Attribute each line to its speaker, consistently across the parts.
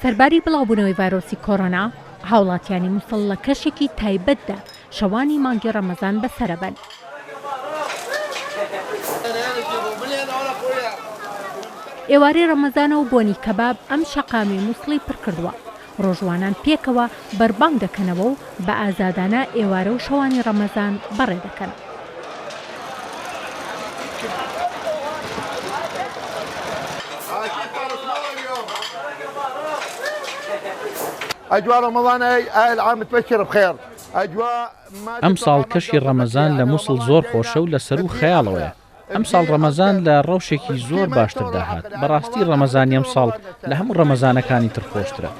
Speaker 1: سەرباری بڵاوبوونەوەی ڤایرۆسی کۆرۆنا، هاوڵاتیانی موسڵ لە کەشێکی تایبەتدا شەوانی مانگی ڕەمەزان بەسەرەبەن. ئێوارەی ڕەمەزانە و بۆنی کەباب ئەم شەقامی موسڵی پڕکردووە، ڕۆژووانان پێکەوە بەربانگ دەکەنەوە و بە ئازادانە ئێوارە و شەوانی ڕەمەزان بەڕێ دەکەن.
Speaker 2: ئەمساڵ کەشی ڕەمەزان لە موسڵ زۆر خۆشە و لە سەروو خەیاڵەوەیە. ئەمساڵ ڕەمەزان لە ڕەوشێکی زۆر باشتردا هات، بەڕاستی ڕەمەزانی ئەمساڵ لە هەموو ڕەمەزانەکانی تر خۆشترە.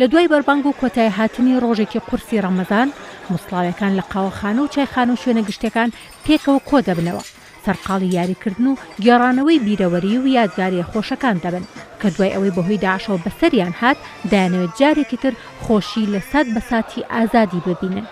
Speaker 1: لە دوای بەربانگ و کۆتایی هاتنی ڕۆژێکی قورسی ڕەمەزان، موسڵاویەکان لە قاوەخانە و چایخانە و شوێنە گشتیەکان پێکەوە کۆدەبنەوە، سەرقاڵی یاریکردن و گێڕانەوەی بیرەوەری و یادگارییە خۆشەکان دەبن، کە دوای ئەوەی بەهۆی داعشەوە بەسەریان هات، دەیانەوێت جارێکی تر خۆشی لە سات بە ساتی ئازادی ببینن.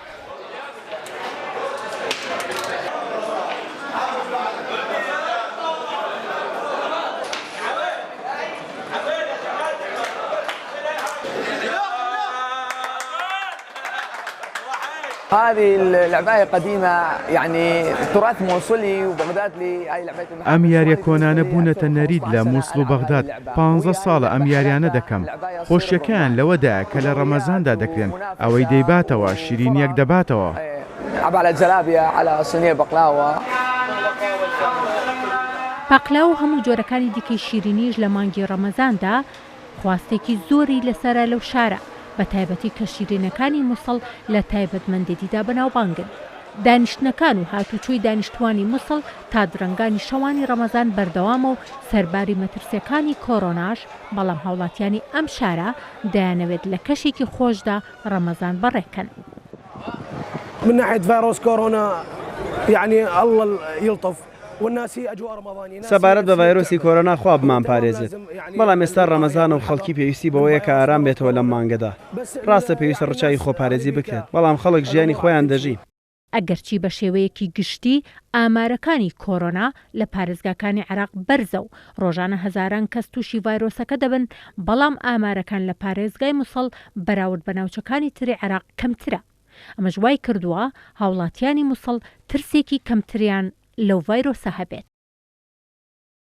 Speaker 3: ئەم یاریە کۆنانە بوونەتە نەریت لە موسڵ و بەغداد، پانزە ساڵە ئەم یاریانە دەکەم، خۆشیەکەیان لەوەدایە کە لە ڕەمەزاندا دەکرێن، ئەوەی دەیباتەوە شیرینیەک دەباتەوە.
Speaker 1: پاقلاوە و هەموو جۆرەکانی دیکەی شیرینیش لە مانگی ڕەمەزاندا خواستێکی زۆری لەسەرە لەو شارە، بەتایبەتی کە شیرینەکانی موسڵ لە تایبەتمەندێتیدا بەناوبانگن. دانیشتنەکان و هاتوچۆی دانیشتووانی موسڵ تا درەنگانی شەوانی ڕەمەزان بەردەوامە و سەرباری مەترسییەکانی کۆرۆناش، بەڵام هاوڵاتیانی ئەم شارە دەیانەوێت لە کەشێکی خۆشدا ڕەمەزان بەڕێکەن.
Speaker 4: من ناحیە ڤایرۆس کۆرۆنا یعنی اللە یلطف.
Speaker 5: سەبارەت بە ڤایرۆسی کۆرۆنا خوا بمانپارێزێت، بەڵام ئێستا ڕەمەزانە و خەڵکی پێویستی بەوەیە کە ئارام بێتەوە لەم مانگەدا، ڕاستە پێویستە ڕچاوی خۆپارێزی بکرێت، بەڵام خەڵک ژیانی خۆیان دەژین.
Speaker 1: ئەگەرچی بە شێوەیەکی گشتی ئامارەکانی کۆرۆنا لە پارێزگاکانی عێراق بەرزە و ڕۆژانە هەزاران کەس تووشی ڤایرۆسەکە دەبن، بەڵام ئامارەکان لە پارێزگای موسڵ بەراورد بە ناوچەکانی تری عێراق کەمترە. ئەمەش وایکردووە هاوڵاتیانی موسڵ ترسێکی کەمتریان لەو ڤایرۆسە هەبێت.